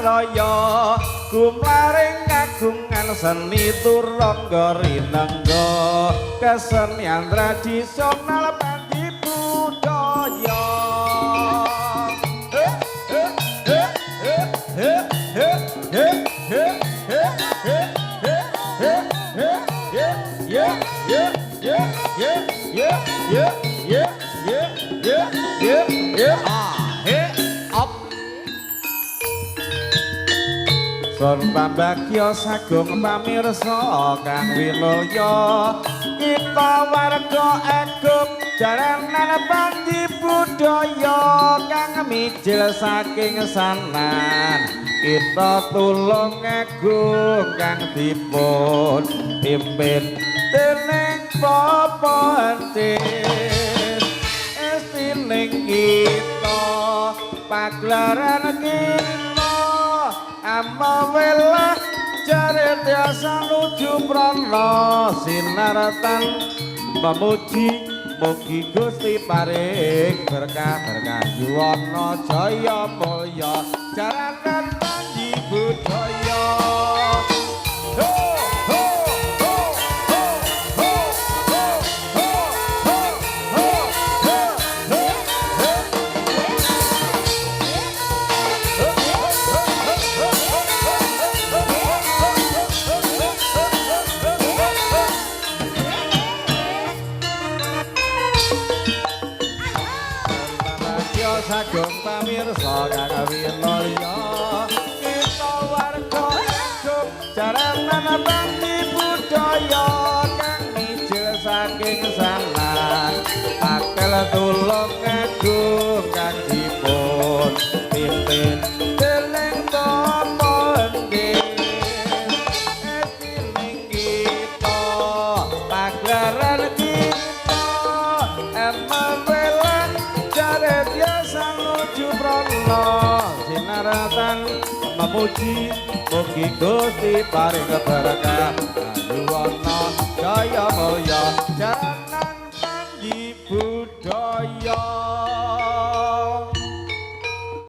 raya gumlaring kagungan seni turangga rinengga kesenian tradisional panji budaya. Eh, eh, eh, eh, eh, eh, eh, eh, eh, eh, eh, eh, eh, eh, ye, ye, ye, ye, ye, ye, ye, ye, ye, ye, ye, ah, he, op. Sun pambagya sagung pamirsa kang wilulya kita warga agung jaranan panji budaya kang mijil saking sanan kita tulung agung kang dipun pimpin dening Bapak Entis estining kita pagelaran kita amawelah jare tiasa nuju prana sinartan memuji mugi Gusti paring berkah berkah yuwana jaya mulya jaranan panji budaya. Ho ho ho ho ho ho ho ho ho ho ho ho. Bagya sagung pamirsa kang wilaya kita warga agung jaranan panji budaya kang mijil saking sanan akel tulung agung kang dipun pimpin dening Bapak Entis estining kita pagelaran kita emawela jare biasa nuju prana sinaratan memuji mugi Gusti paring berkah ayuwana jaya mulya.